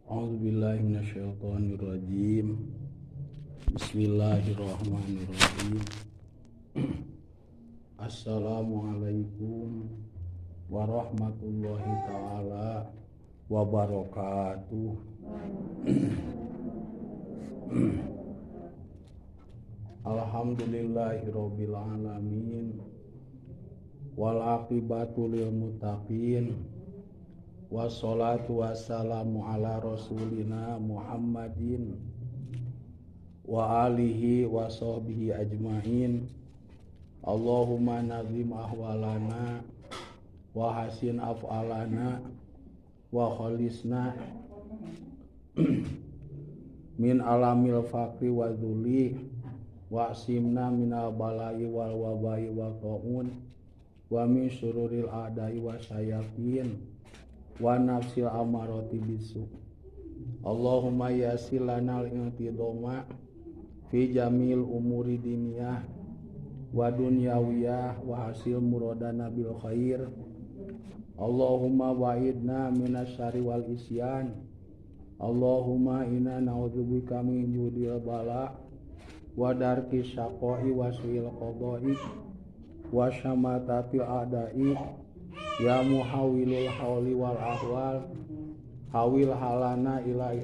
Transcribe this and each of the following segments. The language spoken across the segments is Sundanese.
A'udzubillahi minasyaitonirrajim. Bismillahirrahmanirrahim. Assalamualaikum warahmatullahi taala wabarakatuh. Alhamdulillahirabbil alamin. Wal aqibatu lil muttaqin. Wassalatu wassalamu ala rasulina Muhammadin wa alihi wa sahbihi ajmain. Allahumma nazim ahwalana wa hasin af'alana wa khalisna min alamil faqri wa dzuli wa asimna minal balai wal wabai wa ta'un wa min syururil a'dai wa sayatin wa nafsil amarati bisu. Allahumma yassir lana al-intidoma fi jamil umuri diniyah wa dunyawiyah wa hasil muradana bil khair. Allahumma wa'idna minasyari wal isyan. Allahumma inna na'udzubika min judil bala wa darki syaqai wa su'il qada'i wa syamatati a'da'i. Ya muhawilul hauli wal ahwal hawil halana ila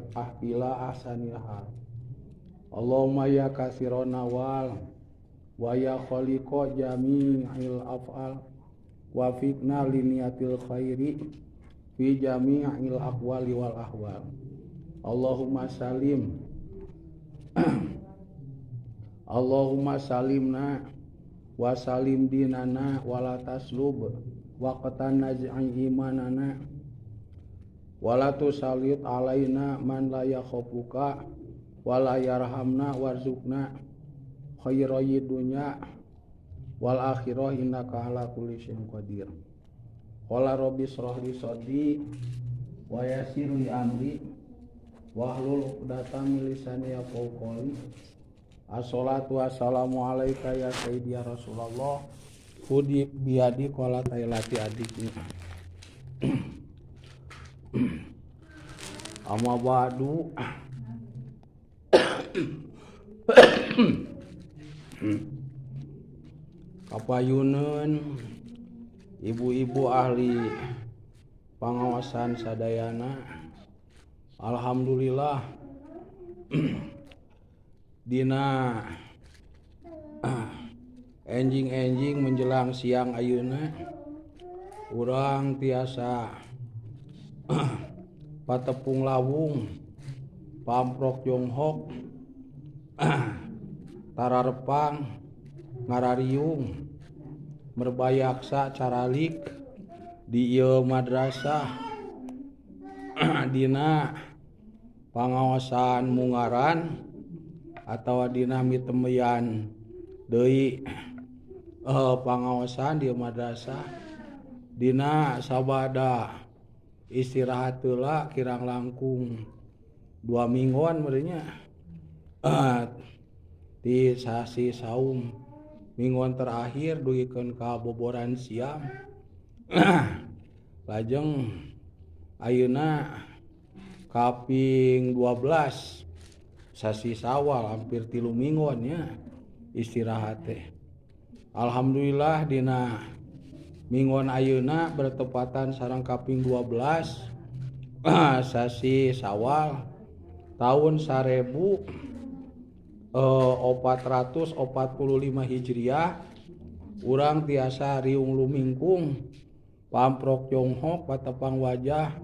ahsanil hal. Allahumma ya kasirona wal wa ya khaliqa jami'il af'al wa fikna liniyatil khairi fi jami'il aqwali wal ahwal. Allahumma salim Allahumma salimna wa salim dinana wala taslub waqtan naz'i imanana wala tusallit alaina man la yakhafuka wala yarhamna warzuqna khairai dunya wal akhirah innaka ala kulli syai'in qadir. Qala rabbi shrah li sadri wa yassir li amri wahlul 'uqdatam min lisani yafqahu qawli. Assalatu wassalamu alaika ya sayyidi ya Rasulullah. Hudi biadi qala tailati adiknya. Amma ba'du. Kapayuneun ibu-ibu ahli pangawasan sadayana. Alhamdulillah dina enjing-enjing menjelang siang ayeuna urang tiasa patepung lawung pamprok jonghok tararepang ngarariung merbayaksa caralik di ieu madrasah dina pangaosan mungaran atawa dina mitemeyan deui pangaosan di madrasah dina sabada istirahat heula kirang langkung 2 mingguan meureunnya di sasi saum mingguan terakhir dugikeun ka boboran siam. Lajeng ayeuna kaping 12 sasi Sawal hampir 3 mingguan nya istirahat teh. Alhamdulillah dina mingguan ayeuna bertepatan sareng kaping 12 sasi Sawal tahun 1445 Hijriah urang tiasa riung lumingkung pamprok jonghok patepang wajah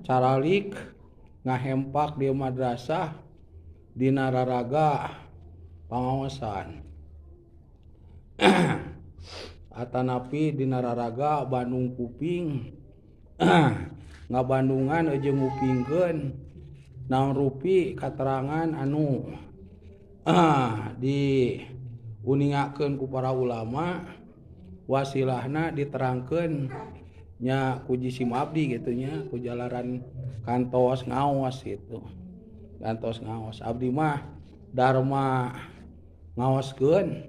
caralik ngahempak di madrasah dina raraga pangaosan. Atanapi dina raraga Bandung kuping ngabandungan jeung ngupingkeun naon rupi katerangan anu di uningakeun ku para ulama wasilahna diterangkeun nya ku jisim abdi gitu nya ku jalaran kantos ngaos gitu. Kantos ngaos abdi mah dharma ngaoskeun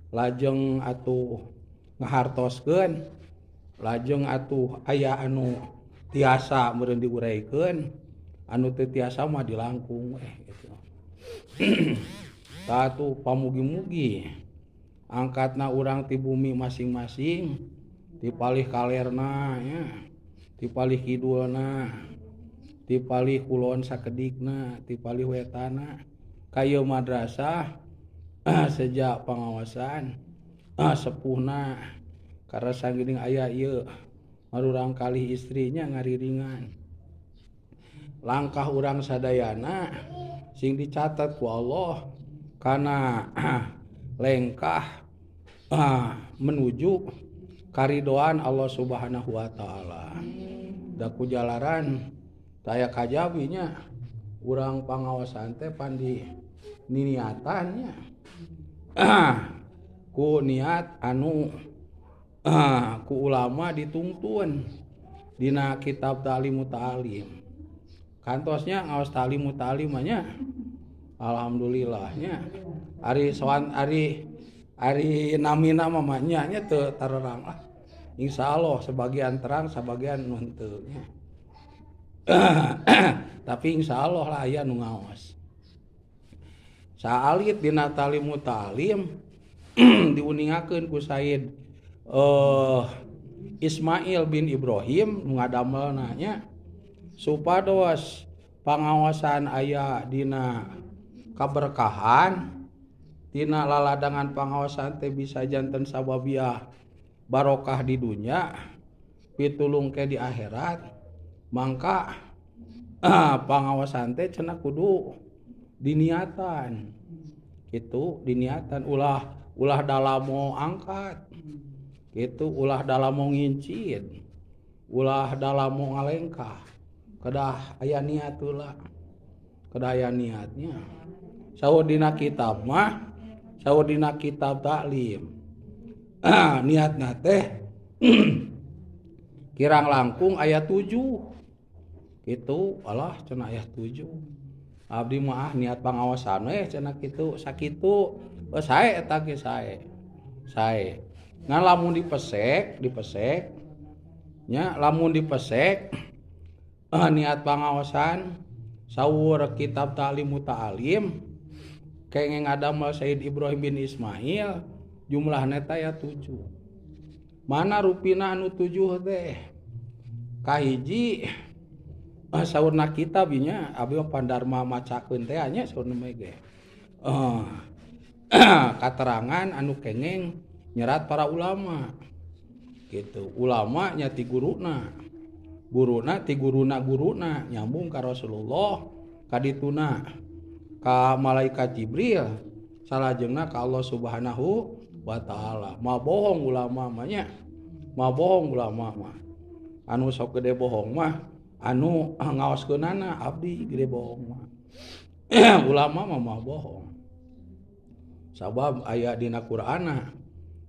lajeng atuh ngahartoskeun lajeng atuh aya anu tiasa meureun diuraykeun Anu teu tiasa mah dilangkung gitu. Tah tuh pamugi-mugi angkatna urang ti bumi masing-masing ti palih kalerna nya, ti palih kidulna, ti palih kulon sakedikna, ti palih wetana ka ieu madrasah sejak pangawasan sepuhna karasa geuning aya ieu marurang kalih istrinya ngariringan. Langkah urang sadayana sing dicatat ku Allah kana lengkah menuju karidoan Allah Subhanahu wa taala. Da ku jalaran taya kajabinya urang pangawasan teh pandi niniatannya ku niat anu ku ulama ditungtun dina kitab Ta'limu Ta'lim. Kantosnya ngaos Ta'limu Ta'lim nya alhamdulillahnya ari soan ari ari namina mah nya nya teu tarerang lah. Insyaallah sebagian terang sebagian nu henteu nya. Tapi insyaallah lah aya nu ngaos. Saalit dina Ta'limu Ta'lim diuningakeun ku Said Ismail bin Ibrahim nu ngadamelna nya supados pangaosan aya dina kaberkahan tina laladangan pangaosan teh bisa janten sababiah barokah di dunya pitulung ke di akhirat mangka pangaosan teh cenah kudu diniatan kitu diniatan ulah ulah dalamo angkat kitu ulah dalamo ngincin ulah dalamo ngalengkah kedah aya niat heula kedah aya niatnya saur dina kitab mah saur dina kitab taklim niatna teh kirang langkung aya 7 kitu alah cenah aya 7 abdi mah niat pangaosan we cenah kitu sakitu sae eta ge sae sae ngan lamun dipesek dipesek nya lamun dipesek niat pangaosan saur kitab Ta'limu Ta'lim kenging ngadamel Said Ibrahim bin Ismail jumlahna teh aya 7 mana rupina anu 7 teh kahiji saurna kitab nya abdi mah pandarma macakeun teh nya saurna mah ge katerangan anu kenging nyerat para ulama gitu ulama nya ti guruna guruna ti guruna guruna nyambung ka Rasulullah kadituna ka malaikat Jibril salajengna ka Allah Subhanahu wa taala. Ma bohong ulama mah nya ma bohong ulama mah anu sok gede bohong mah anu ngaoskeunana abdi gede bohong mah ulama mah mah bohong sabab aya dina Qur'ana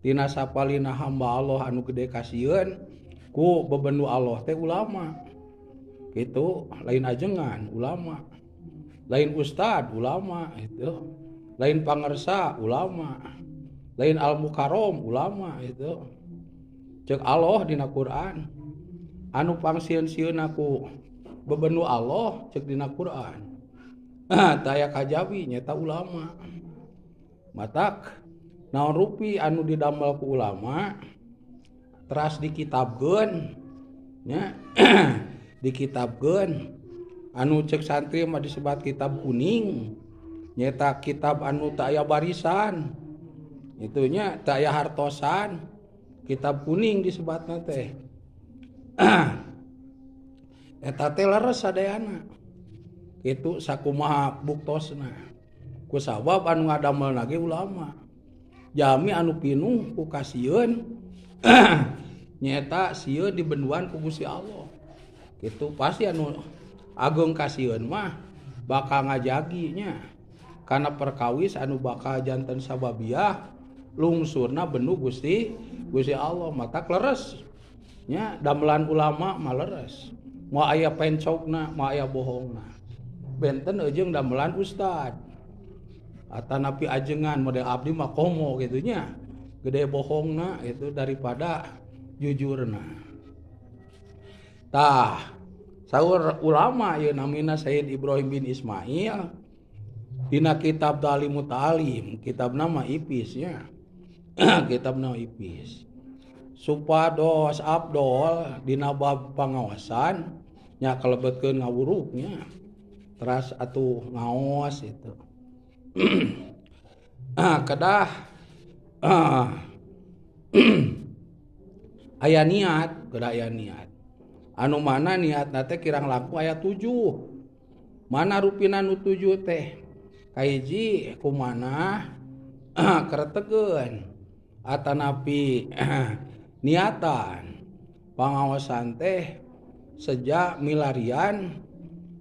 tina sapalina hamba Allah anu gede kasieun ku bebendu Allah teh ulama gitu lain ajengan ulama lain ustad ulama itu lain pangersa ulama lain al mukarrom ulama itu cek Allah dina Quran anu pangsieun-sieunna ku bebendu Allah cek dina Quran taya kajabi nyata ulama matak naon rupi anu didamel ku ulama teras dikitabkeun nya dikitabkeun anu cek santri mah disebat kitab kuning nyata kitab anu teu aya barisan itunya teu aya hartosan kitab kuning disebatna teh eta teh leres sadayana kitu sakumaha buktosna ku sabab anu ngadamelna ge ulama jami anu pinuh ku kasieun nyata sieun dibenduan ku Gusti Allah kitu pasti anu ageung kasieun mah bakal ngajaginya kana perkawis anu bakal janten sababiah lungsurna bendu Gusti Gusti Allah matak leres nya damelan ulama mah leres moal aya pencokna moal aya bohongna benten eujeung damelan ustad atanapi ajengan model abdi mah komo kitu nya gede bohongna itu daripada jujurna. Tah Saur ulama ieu namina Sayyid Ibrahim bin Ismail dina kitab Ta'limut Ta'lim, kitab nama Ipis nya. Kitab nama Ipis. Supados abdol dina bab pangawasan nya kalebetkeun ngawuruknya. Teras atuh ngaos itu. Kedah aya niat, kedah aya niat. Anu mana niatna teh kirang langkung aya 7. Mana rupina nu 7 teh? Kahiji kumana keretegeun atanapi niatan pangaosan teh sejak milarian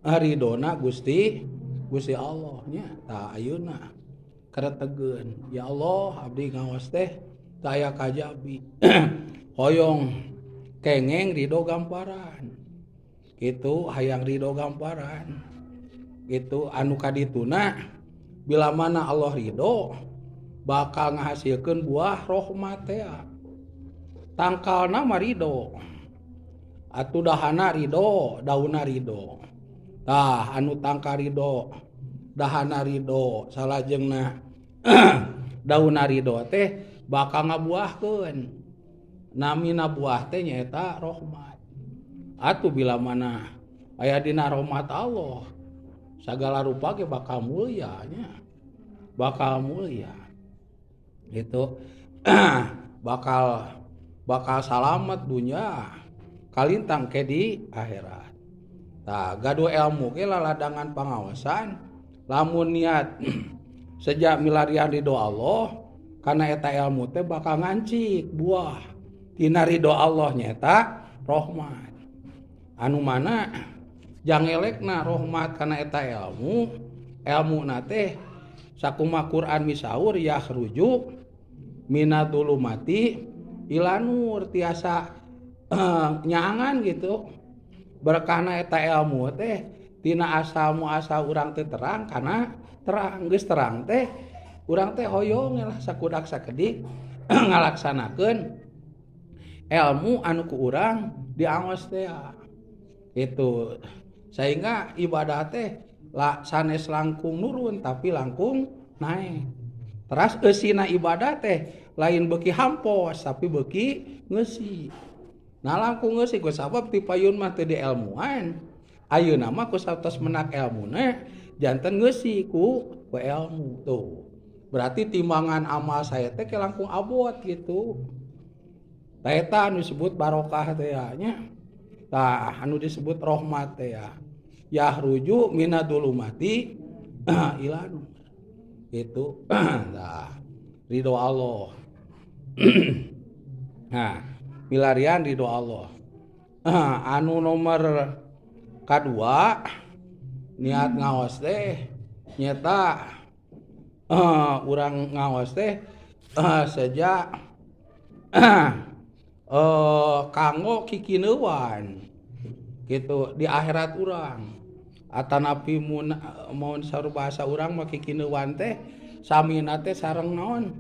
ridona Gusti Gusti Allah nya. Tah ayeuna keretegeun, ya Allah abdi ngaos teh teu aya kajabi hoyong kengeng ridho gamparan gitu, hayang ridho gamparan gitu. Anu kadituna bila mana Allah ridho bakal ngahasilkeun buah rahmat teh. Tangkalna mah ridho, atuh dahana ridho, daunna ridho. Tah anu tangkal ridho, dahana ridho, salajengna daunna ridho teh bakal ngabuahkeun. Namina buah teh nyaeta rahmat. Atuh bila mana aya dina rahmat Allah, sagala rupa ge bakal mulia nya. Bakal mulia. Gitu. Bakal salamet dunya kalintang ke di akhirat. Tah gaduh ilmu ge laladangan pangawasan lamun niat sejak milarian ridho Allah, karena eta ilmu teh bakal ngancik buah tina ridho Allah nyaeta rahmat. Anu mana jangelekna rahmat kana eta ilmu, ilmuna teh sakumaha Quran misaur yakhruju minadzulumati ila nur, tiasa nyangan gitu. Berkahna eta ilmu teh tina asal muasal urang teh terang, kana terang geus terang teh urang teh hoyong lah sakudak sakedik ngalaksanakeun ilmu anu ku urang diangos teh itu, sehingga ibadah teh la sanes langkung nurun tapi langkung naik. Teras eusina ibadah teh lain beuki hampos tapi beuki ngeusi. Nah langkung ngeusi ku sabab ti payun mah teu dielmuan, ayeuna mah ku satos menak elmuna janten ngeusi ku ilmu tuh. Berarti timbangan amal saya teh langkung abot gitu. Tah eta anu disebut barokah teh nya. Tah anu disebut rahmat teh ya. Yahruju minadzulumati ila nur. Gitu. Tah ridho Allah. Nah, milarian ridho Allah. Anu nomor kadua niat ngaos teh nyata urang ngaos teh sejak kanggo kikineuan gitu di akhirat urang. Atanapi mun saur bahasa urang mah kikineuan teh samina teh sareng naon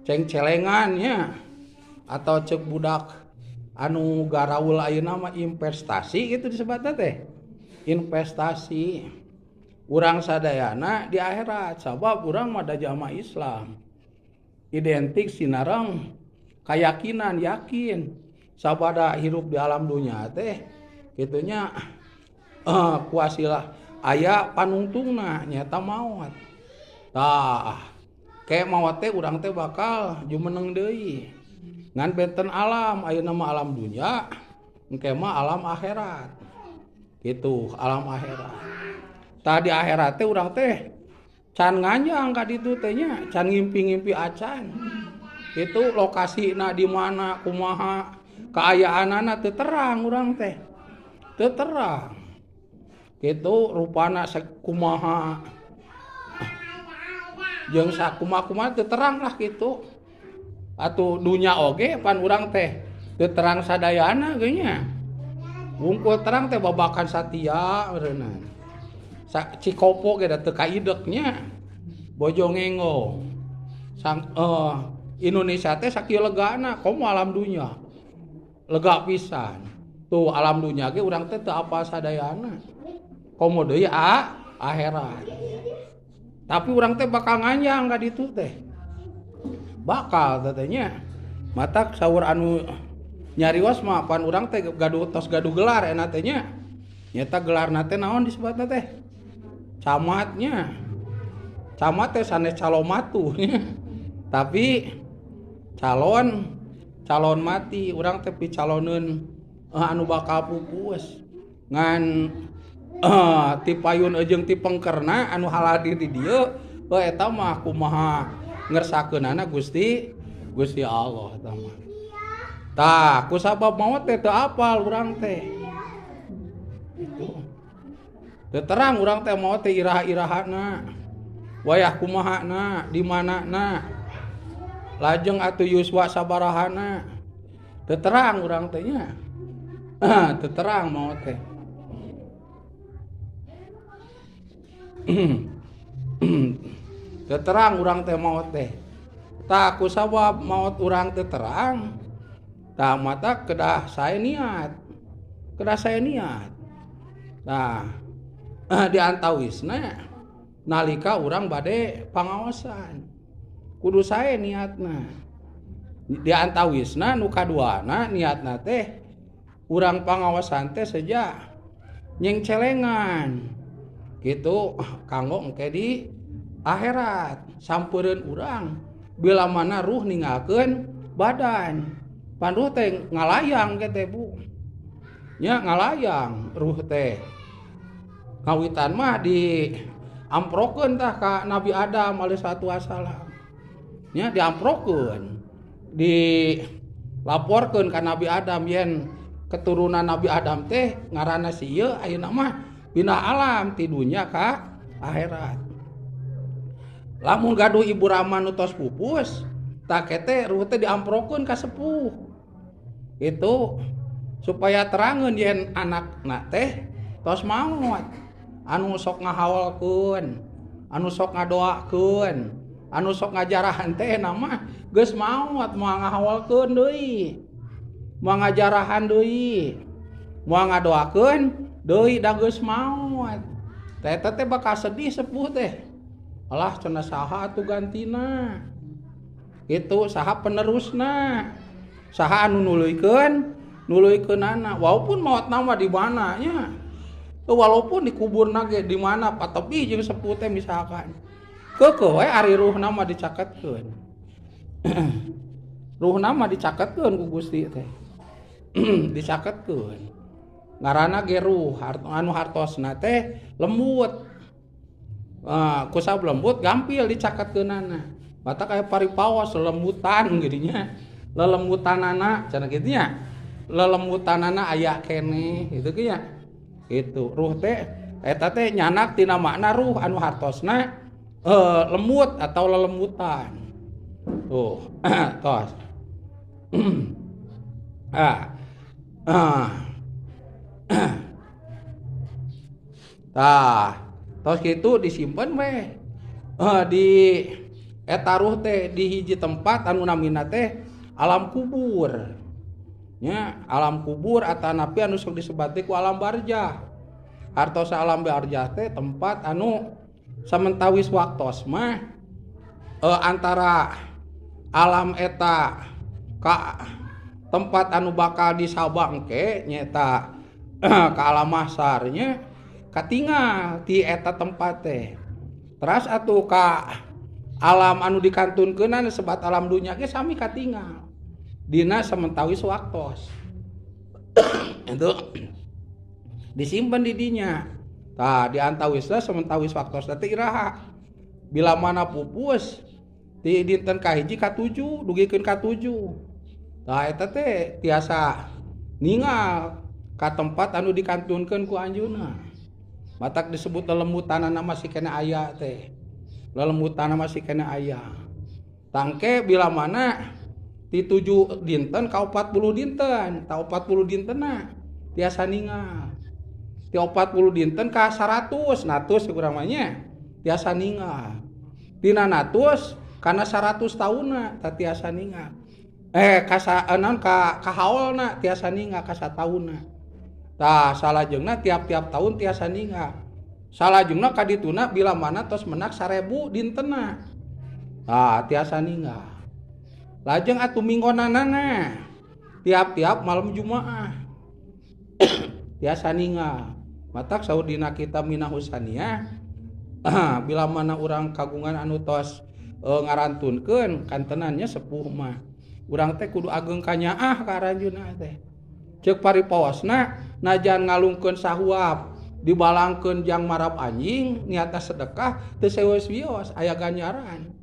ceng-celengan nya, atau cek budak anu garaul ayeuna mah investasi gitu disebutna teh. Investasi urang sadayana di akhirat, sabab urang mah da jamaah Islam identik sinareng kayakinan, yakin sabada hirup di alam dunia teh kitunya kuasilah aya panungtungna nyata maot. Tah kayak maot teh urang teh bakal jumeneng deui ngan benten alam ayeuna mah alam dunia, engke mah alam akhirat gitu, alam akhirat. Tah di akhirat teh urang teh can nganjang ka ditu teh nya, can ngimpi-ngimpi acan. Itu lokasina di mana kumaha kaayaanana teu terang urang teh. Teu terang. Gitu rupana sakumaha jeung sakumaha-kumaha teu terang lah gitu. Atuh dunya oge pan urang teh teu terang sadayana ge nya. Wungkul terang teh babakan satia meureunna. Cikopo ge da teu kaidek nya. Bojongengo. Sang Indonesia teh sakieu legana komo alam dunya. Lega pisan. Tuh alam dunya ge urang teh teu apal sadayana. Komo deui akhirat. Tapi urang teh bakal nganjang ka ditu teh. Bakal teh nya. Matak saur anu nyarios mah pan urang teh gaduh tos gaduh gelar enak teh nya. Nyata gelarna teh naon disebutna teh? Camatnya. Camat teh sanes calomatu nya. Tapi calon mati urang teh picaloneun anu bakal pupus. Ngan ti payun jeung ti pengkerna anu haladir di dieu eta mah kumaha ngersakeunana Gusti Allah eta mah. Tah kusabab maot teh teu apal urang teh. Teu terang urang teh maot teh iraha-irahana. Wayah kumahana, di manana. Lajeng atuh yuswa sabarahana. Teu terang urang teh nya. Teu terang maot teh. Teu terang urang teh maot teh. Tah kusabab maot urang teu terang, tah mata kedah sae niat. Kedah sae niat. Nah, di antawisna nalika urang bade pangaosan. Kudu sae niatna. Di antawisna nu kaduana niatna teh urang pangaosan teh seja nyengcelengan. Gitu kanggo engke di akhirat sampeureun urang bila mana ruh ninggalkeun badan. Pan ruh teh ngalayang ke teh Bu. Nya ngalayang ruh teh. Ngawitan mah di amprokeun tah ka Nabi Adam alaihi wassalam. Nya diamprokeun. Dilaporkeun ka Nabi Adam yen keturunan Nabi Adam teh ngaranna si ieu ayeuna mah pindah alam ti dunya ka akhirat. Lamun gaduh ibu rama nu tos pupus, tah kete ruh teh diamprokeun ka sepuh. Itu supaya terangeun yen anakna teh tos maot. Anu sok ngahawalkeun, anu sok ngadoakeun, anu sok ngajarahan teh nama geus maot moal ngahawalkeun deui. Moal ngajarahan deui. Moal ngadoakeun deui da geus maot. Teh eta teh bakal sedih sepuh teh. Alah cenah saha atuh gantina. Gitu saha penerusna. Saha anu nuluykeun, nuluykeunana walaupun maotna mah di mana nya. Walaupun dikuburna ge di mana patepi jeung sepuh teh misalkan. Keukeuh we ari ruhna mah dicaketkeun. Ruhna mah dicaketkeun ku Gusti teh. Dicaketkeun. Ngaranna ge ruh anu hartosna teh lembut. Kusab lembut gampil dicaketkeunana. Mata kaya paripaos lelembutan geudinya. Lelembutanana cenah kitu nya. Lelembutanana aya keneh kitu ge nya. Itu ruh teh eta teh nyanak tina makna ruh anu hartosna lembut atau lelembutan. Tuh, tos. Tah, tos kitu disimpen weh. Di eta ruh teh di hiji tempat anu namina teh alam kubur. Nya alam kubur atanapi anu sok disebat teh ku alam barzah. Hartos alam barzah teh tempat anu samentawis waktos mah antara alam eta ka tempat anu bakal disabang ke nyaeta ka alam mahsyarnya katingal ti eta tempat teh. Teras atuh ka alam anu dikantunkeunana sebat alam dunya ge sami katingal. Dina samentawis waktos. Itu disimpan di dinya. Tah di antawisna samentawis waktos teh iraha. Bila mana pupus di dinten kahiji ka 7 dugikeun ka 7. Tah eta teh tiasa ningal ka tempat anu dikantunkeun ku anjeunna. Matak disebut lelembutanana masih kena aya teh. Lelembutanana masih kena aya. Tangke bila mana ti 7 dinten ka 40 dinten, ta 40 dintenna tiasa ningal. Ti 40 dinten ka 100, natus kurang mah nya tiasa ningal. Tina natus kana 100 taunna ta tiasa ningal. Kasa naon ka haolna tiasa ninga ka sataunna. Tah salajengna tiap-tiap tahun tiasa ninga. Salajengna ka dituna bila mana tos menak 1000 dintena. Tah tiasa ninga. Lajeng atuh minggonanana tiap-tiap malam Jumaah tiasa ninga. Matak saur dina kitab Minahusaniah bila mana urang kagungan anu tos ngarantunkeun kantenannya sepuh mah. Urang teh kudu ageng kanyaah ka aranjeunna teh. Ceuk paripaosna najan ngalungkeun sahuap dibalangkeun jang marab anjing niatna sedekah teu sewios-wios aya ganjaran.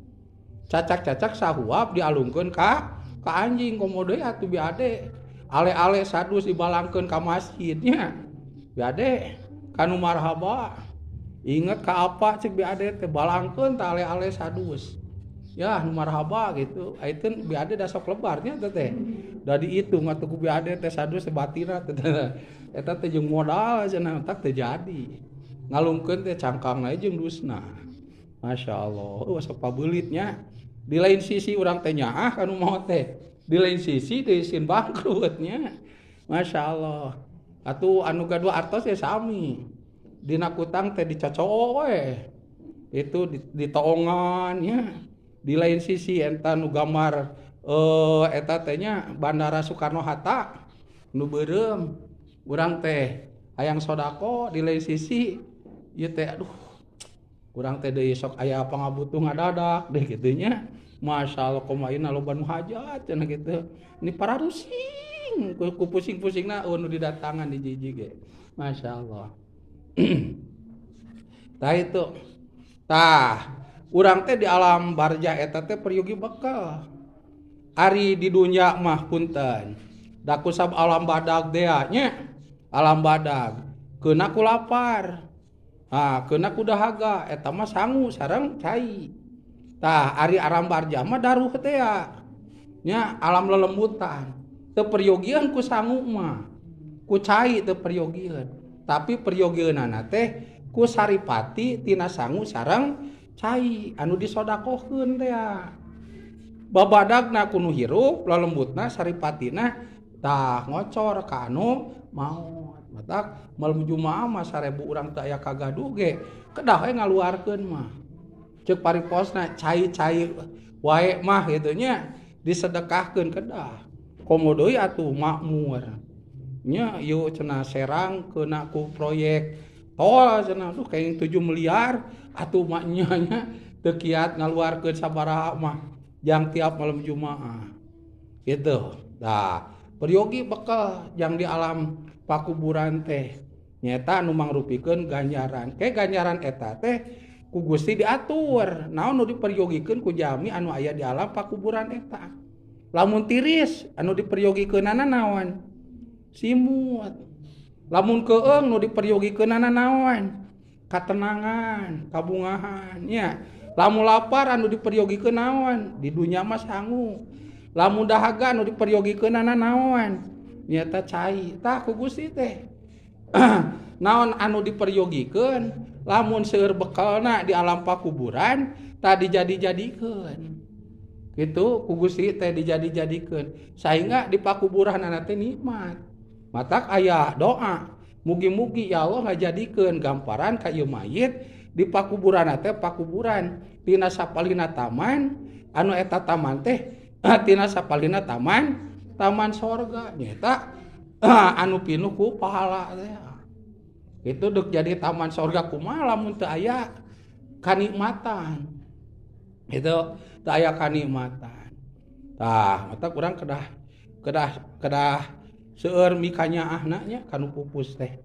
Cacak-cacak sahuap dialungkeun ka anjing komo deui atuh biade. Ale-ale sadus dibalangkeun ka masjidnya. Biade kanu marhaba. Inget ka apa cek biade teh balangkeun tah ale-ale sadus. Ya nu marhaba gitu. Aiteun biade da sok lebarnya teh. Da diitung atuh ku biade teh sadus teh batina teh. Eta teh jeung modal cenah tak teh jadi. Ngalungkeun teh cangkangna jeung dusna. Masya Allah, sok pabeulit nya. Di lain sisi urang teh nyaah kanu maot teh. Di lain sisi teh isin bangkrutnya. Masya Allah. Atuh anu gaduh artos ya sami. Dina kutang teh dicocok we. Itu ditoongan nya. Di lain sisi eta nu gambar eta teh nya Bandara Soekarno Hatta nu beureum. Urang teh hayang sodako di lain sisi ieu teh aduh urang teh deui sok aya pangabutuh ngadadak deh kitu nya. Masya Allah kumaha loba nu hajat cenah kitu. Ini pararusing ku pusing-pusingna nu didatangan di jiji ge. Masya Allah. Tah itu. Tah urang teh di alam barjah eta teh peryogi bekal. Ari di dunya mah punten. Da kusab alam badag teh nya. Alam badag keuna ku lapar. Ah, keuna ku dahaga eta mah sangu sareng cai. Tah ari alam barjah mah daruh teh nya alam lelembutan. Teu peryogian ku sangu mah. Ku cai teu peryogian. Tapi peryogianana teh ku saripati tina sangu sareng cai anu disodakohkeun teh. Babadagna ku nu hirup, lelembutna saripatina tah ngocor ka anu maot. Matak malam Jumaah mah 1000 urang teu aya kagaduh ge kedah we ngaluarkeun mah. Ceuk pariposna cai-cai wae mah kitu nya disedekahkeun kedah. Komo deui atuh makmur. Nya ieu cenah Serang keuna ku proyek tol cenah duh kenging 7 miliar atuh mah nya nya teu kiat ngaluarkeun sabaraha mah jang tiap malam Jumaah. Gitu. Tah, peryogi bekal jang di alam pakuburan teh nyata anu mangrupikeun ganjaran. Ke ganjaran eta teh ku Gusti diatur. Naon nu diperyogikeun ku jalmi anu aya di alam pakuburan eta. Lamun tiris anu diperyogikeunana naon? Simut. Lamun keung nu diperyogikeunana naon? Katenangan, kabungahan nya. Lamun lapar anu diperyogikeun naon? Di dunya mah sangu. Lamun dahaga anu diperyogikeunana naon? Nyata cai. Tah ku Gusti teh. Naon anu diperyogikeun lamun seueur bekalna di alam pakuburan tah dijadi-jadikeun. Gitu ku Gusti teh dijadi-jadikeun sehingga di pakuburanana teh nikmat. Matak aya doa, mugi-mugi ya Allah ngajadikeun gamparan ka ieu mayit di pakuburanna teh pakuburan tina sapalina taman anu eta taman teh tina sapalina taman taman sorga nyata anu pinuh ku pahala teh. Itu dek jadi taman sorga kumaha lamun teu aya kanikmatan. Itu teu aya kanikmatan. Tah, mata kurang kedah kedah kedah seueur mikanyaahna nya kanu pupus teh.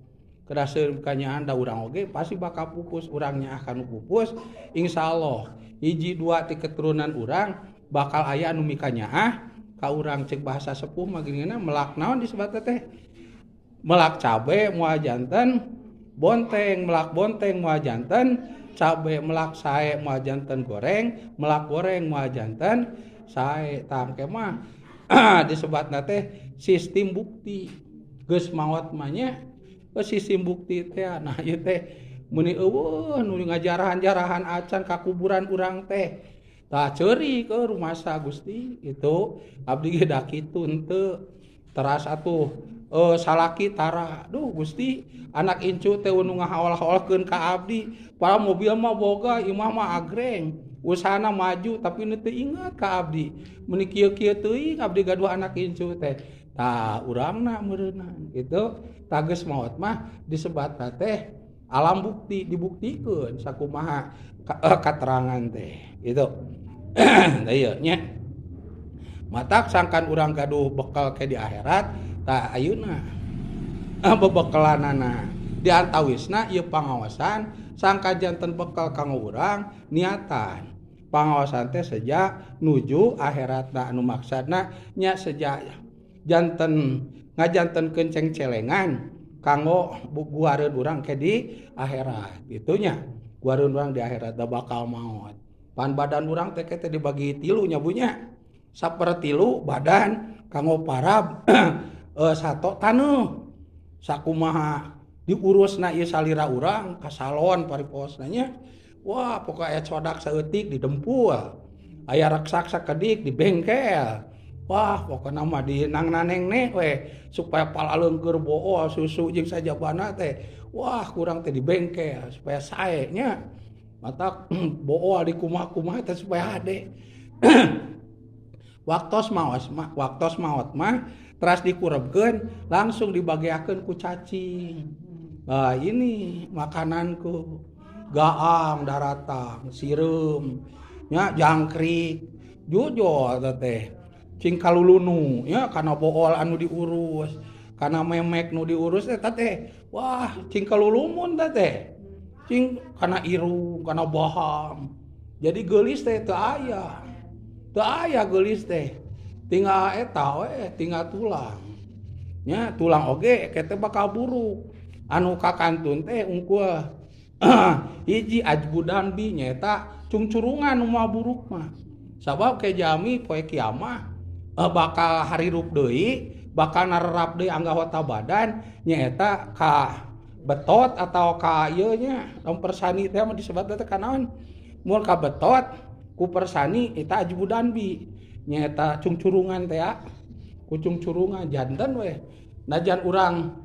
Kedah seueur mikanyaah da urang oge pasti bakal pupus, urang nyaah kanu pupus insyaallah hiji dua ti keturunan urang bakal aya anu mikanyaah ka urang. Cek bahasa sepuh mah geuningan melak naon disebutna teh? Melak cabe moal janten bonteng, melak bonteng moal janten cabe, melak sae moal janten goreng, melak goreng moal janten sae. Tah engke mah disebutna teh sistem bukti. Geus maot mah nya sistem bukti teh. Nah ieu teh meuni eueuh nu ngajarahan-jarahan acan ka kuburan urang teh. Tah ceurik rumasa Gusti itu abdi ge da kitu henteu teras atuh salaki tara duh Gusti anak incu teh nu ngahaol-haolkeun ka abdi padahal mobil mah boga imah mah agreng usahana maju tapi nu teu inget ka abdi meuni kieu-kieu teuing abdi gaduh anak incu teh tah urangna meureunna gitu tages maot mah disebatna teh alam bukti dibuktikeun sakumaha katerangan teh gitu. Tah ieu nya matak sangkan urang gaduh bekal ke di akhirat tah ayeuna bebekalanana di antawisna ieu pangaosan sangka janten bekal kanggo urang niatan pangaosan teh seja nuju akhiratna anu maksadna nya seja janten ngajantenkeun cengcelengan kanggo guareun urang ke di akhirat kitu nya guareun urang di akhirat da bakal maot pan badan urang teh teh dibagi tilu nya bu nya sapertilu badan kanggo parab sato taneuh sakumaha diurusna ieu salira urang ka salon pariposna nya wah pokoke aya codak saeutik didempul aya reksak sakedik di bengkel wah pokona mah di nang-nanengne we supaya palaleungkeur bool susu jeung sajabana teh wah kurang teh di bengkel supaya sae nya matak bool di kumaha-kumaha teh supaya hade. Waktos maot mah teras dikurebkeun langsung dibagiakeun ku cacing. Nah, ini makananku gaang daratang sireum nya jangkrik jujur teh cing kalulunu nya kana bool anu diurus kana memek nu diurus eta teh wah cing kalulumun teh cing kana irung kana bahang jadi geulis teh teu aya geulis teh tinggal eta we tinggal tulang nya tulang oge ke teh bakal buruk anu kakantun teh ungkul hiji ajbudan bi nyaeta cungcurungan nu moal buruk mah sabab ke jami poe kiamah bakal harirup deui bakal narerap deui anggota badan nyaeta ka betot atau ka ieu nya persani teh mah disebut teh kanaon mun ka betot ku persani eta ajbudan bi nyaeta cungcurungan teh ku cungcurungan janten we najan urang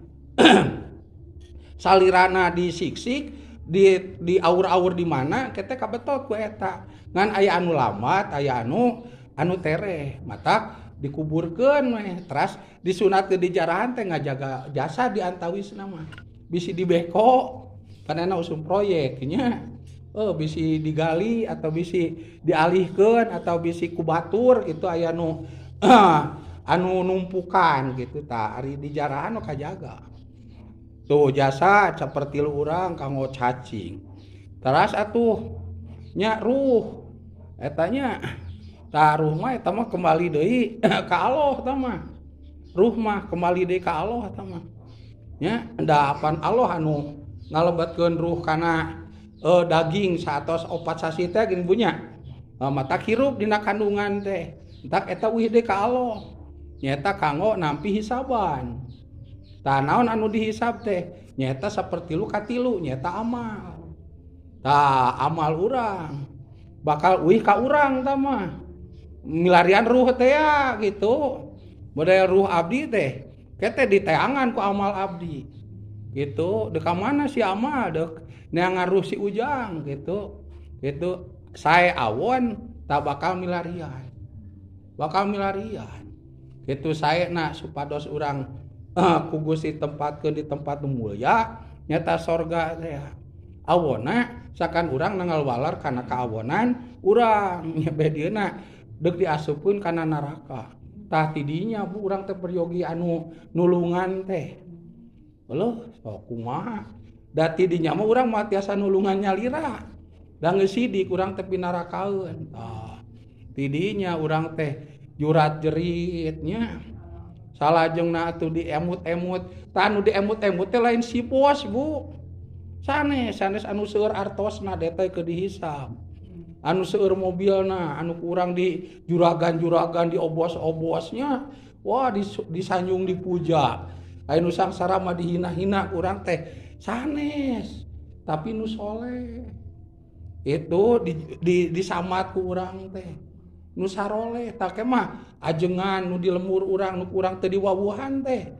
salirana disiksik di aur-aur di mana kita kabetot ku eta ngan aya anu lambat aya anu tereh matak dikuburkeun we teras disunatkeun di jarahan teh ngajaga jasa di antawisna mah bisi dibeko panena usum proyek nya bisi digali atau bisi dialihkeun atau bisi kubatur gitu aya nu anu numpukan gitu tah ari di jarahan nu kajaga tuh jasa seperti lu urang kanggo cacing teras atuh nya ruh eta nya tah ruh mah eta mah kembali deui ka Allah eta mah ruh mah kembali deui ka Allah eta mah nya da apan Allah anu ngalebetkeun ruh kana daging saatos opat sasi teh geuning bunya mata hirup dina kandungan teh entak eta uih deui ka Allah nyaeta kanggo nampi hisaban. Tah naon anu dihisab teh nyaeta sapertilu katilu nyaeta amal. Tah amal urang bakal uih ka urang tah mah milarian ruh teh ya gitu. Model ruh abdi teh kete diteangan ku amal abdi gitu. Dek ka mana si amal dek neangan ruh si Ujang gitu. Gitu sae awon tak bakal milarian. Bakal milarian. Gitu saena supados urang ku Gusti tempatkeun di tempat nu mulia nyata sorga teh awona sakan urang nanggal walar kana kaawonan urang nya beh dieuna deuk diasupkeun kana neraka tah tidinya bu urang teh peryogi anu nulungan teh leuh sok kumaha da tidinya mah urang mah tiasa nulungan nyalira da geus sidik urang teh pinarakaeun tah tidinya urang teh jurat jerit nya salajengna atuh diemut-emut tah anu diemut-emut teh lain si bos bu sanes sanes anu seueur artosna detail ke dihisab anu seueur mobilna anu kurang di juragan-juragan di obos-obosnya wah disanjung dipuja aya nu sangsara mah dihina-hina urang teh sanes tapi nu soleh Itu disamat ku urang teh. Nu saroleh tah mah ajengan nu di lembur urang nu kurang teu diwawuhan teh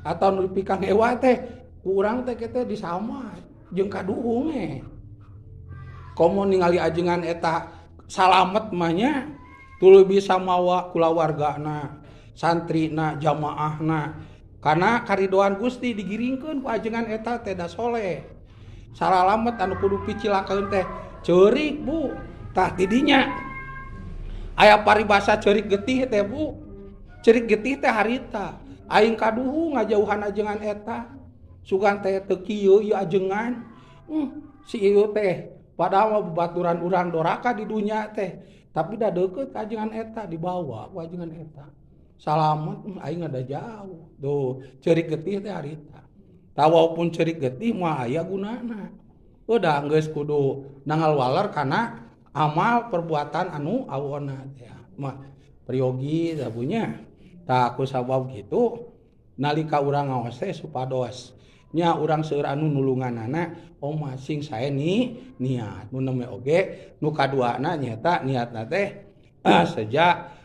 atau nu dipikang ewa teh ku urang teh kita disamat jeung kaduhung eh. Komo ningali ajengan eta salamet mah nya tuluy bisa mawa kulawargana, santrina, jamaahna. Karena karidoan Gusti digiringkeun ku ajengan eta teh da soleh. Salalamet anu kudu picilakeun teh ceurik, Bu. Tah tidinya aya paribasa ceurik getih teh, Bu. Ceurik getih teh harita. Aing kaduhung ngajauhan ajengan eta. Sugan teh teu kieu ieu ajengan. Si ieu teh padahal mah babaturan urang doraka di dunya teh. Tapi da deukeut ka ajengan eta dibawa ku ajengan eta. Salamet aing ada jauh. Tuh, ceurik getih teh harita. Tah walaupun ceurik getih mah aya gunana. Udah geus kudu nangal waler kana amal perbuatan anu awona teh. Mah priyogi sabunya. Tah ku sabab kitu nalika urang ngaos teh supados nya urang seueur anu nulunganana oh sing sae ni niat nu neme oge nu kaduana nyaeta niatna teh sejak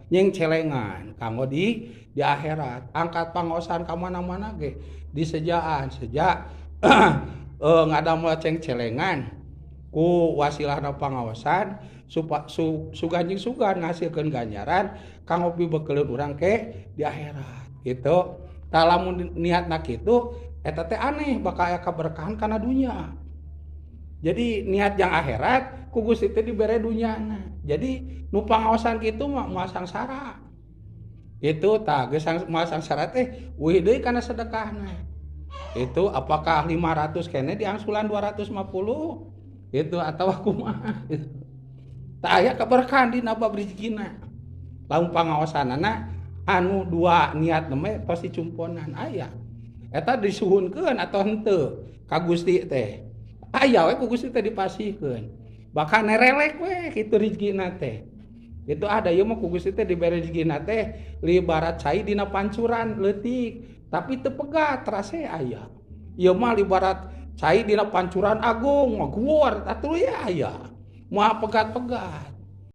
nyeng celengan kanggo di akhirat angkat pangosan ka mana-mana ge disejaan sejak ngadamel ceng celengan ku wasilahna pangaosan sugan jeung sugan ngasilkeun ganjaran kanggo pibekeleun urang ke di akhirat gitu. Tah lamun niatna kitu eta teh aneh bakal aya kaberkahan kana dunya. Jadi niat yang akhirat ku Gusti teh dibere dunyana. Jadi nu pangaosan kitu mah moal sangsara. Itu tah geus moal sangsara teh euweuh deui kana sedekahna. Itu apakah 500 kene diangsulan 250 itu atau kumaha gitu. Tah aya kaberkahan dina bab rezekina. Lamun pangaosanana anu dua niat neme tos dicumponan aya. Eta disuhunkeun atau henteu ka Gusti teh. Aya we ku Gusti teh dipasihkeun. Bahkan nerelek we kitu rezekina teh. Itu ada ieu mah ku Gusti teh dibere rezekina teh libarat cai dina pancuran leutik tapi teu pegat terase aya. Ieu mah libarat cai dina pancuran agung mah guor atuh ya aya. Moal pegat-pegat.